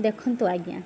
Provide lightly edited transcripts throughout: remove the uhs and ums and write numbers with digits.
ଦେଖନ୍ତୁ ଆଜ୍ଞା,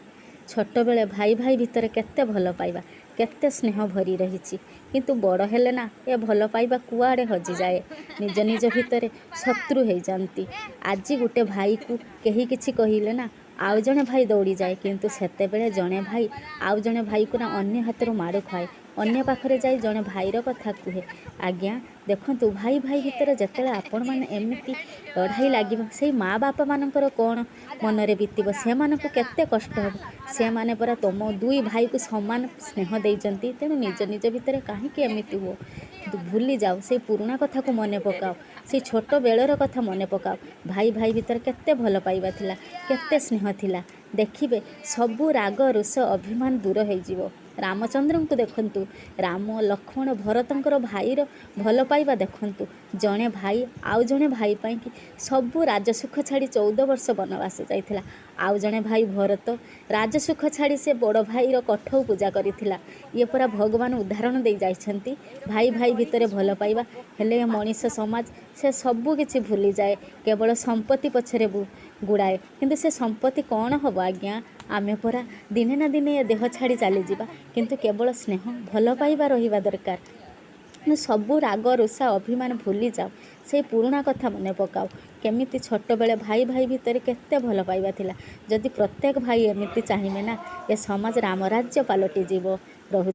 ଛୋଟବେଳେ ଭାଇ ଭାଇ ଭିତରେ କେତେ ଭଲ ପାଇବା, କେତେ ସ୍ନେହ ଭରି ରହିଛି। କିନ୍ତୁ ବଡ଼ ହେଲେ ନା ଏ ଭଲ ପାଇବା କୁଆଡ଼େ ହଜିଯାଏ, ନିଜ ନିଜ ଭିତରେ ଶତ୍ରୁ ହେଇଯାନ୍ତି। ଆଜି ଗୋଟେ ଭାଇକୁ କେହି କିଛି କହିଲେ ନା ଆଉ ଜଣେ ଭାଇ ଦୌଡ଼ିଯାଏ। କିନ୍ତୁ ସେତେବେଳେ ଜଣେ ଭାଇ ଆଉ ଜଣେ ଭାଇକୁ ନା ଅନ୍ୟ ହାତରୁ ମାଡ଼ ଖୁଆଏ, ଅନ୍ୟ ପାଖରେ ଯାଇ ଜଣେ ଭାଇର କଥା କୁହେ। ଆଜ୍ଞା ଦେଖନ୍ତୁ, ଭାଇ ଭାଇ ଭିତରେ ଯେତେବେଳେ ଆପଣମାନେ ଏମିତି ଲଢ଼ାଇ ଲାଗିବ, ସେଇ ମା ବାପାମାନଙ୍କର କ'ଣ ମନରେ ବିତିବ? ସେମାନଙ୍କୁ କେତେ କଷ୍ଟ ହେବ? ସେମାନେ ପରା ତୁମ ଦୁଇ ଭାଇକୁ ସମାନ ସ୍ନେହ ଦେଇଛନ୍ତି। ତେଣୁ ନିଜ ନିଜ ଭିତରେ କାହିଁକି ଏମିତି ହୁଅ? ଭୁଲି ଯାଅ, ସେଇ ପୁରୁଣା କଥାକୁ ମନେ ପକାଅ, ସେଇ ଛୋଟ ବେଳର କଥା ମନେ ପକାଅ। ଭାଇ ଭାଇ ଭିତରେ କେତେ ଭଲ ପାଇବା ଥିଲା, କେତେ ସ୍ନେହ ଥିଲା। ଦେଖିବେ, ସବୁ ରାଗ ରୁଷ ଅଭିମାନ ଦୂର ହେଇଯିବ। ରାମଚନ୍ଦ୍ରଙ୍କୁ ଦେଖନ୍ତୁ, ରାମ ଲକ୍ଷ୍ମଣ ଭରତଙ୍କର ଭାଇର ଭଲ ପାଇବା ଦେଖନ୍ତୁ। ଜଣେ ଭାଇ ଆଉ ଜଣେ ଭାଇ ପାଇଁକି ସବୁ ରାଜସୁଖ ଛାଡ଼ି 14 ବର୍ଷ ବନବାସ ଯାଇଥିଲା। ଆଉ ଜଣେ ଭାଇ ଭରତ ରାଜସୁଖ ଛାଡ଼ି ସେ ବଡ଼ ଭାଇର କଠଉ ପୂଜା କରିଥିଲା। ଇଏ ପରା ଭଗବାନ ଉଦାହରଣ ଦେଇ ଯାଇଛନ୍ତି ଭାଇ ଭାଇ ଭିତରେ ଭଲ ପାଇବା। ହେଲେ ଏ ମଣିଷ ସମାଜ ସେ ସବୁ କିଛି ଭୁଲିଯାଏ, କେବଳ ସମ୍ପତ୍ତି ପଛରେ ଗୁଡ଼ାଏ। କିନ୍ତୁ ସେ ସମ୍ପତ୍ତି କ'ଣ ହେବ ଆଜ୍ଞା? ଆମେ ପରା ଦିନେ ନା ଦିନେ ଏ ଦେହ ଛାଡ଼ି ଚାଲିଯିବା। କିନ୍ତୁ କେବଳ ସ୍ନେହ ଭଲ ପାଇବା ରହିବା ଦରକାର। ସବୁ ରାଗ ରୁଷା ଅଭିମାନ ଭୁଲିଯାଅ, ସେଇ ପୁରୁଣା କଥା ମନେ ପକାଅ, କେମିତି ଛୋଟବେଳେ ଭାଇ ଭାଇ ଭିତରେ କେତେ ଭଲ ପାଇବା ଥିଲା। ଯଦି ପ୍ରତ୍ୟେକ ଭାଇ ଏମିତି ଚାହିଁବେ ନା, ଏ ସମାଜ ରାମରାଜ୍ୟ ପାଲଟିଯିବ। ରହୁ।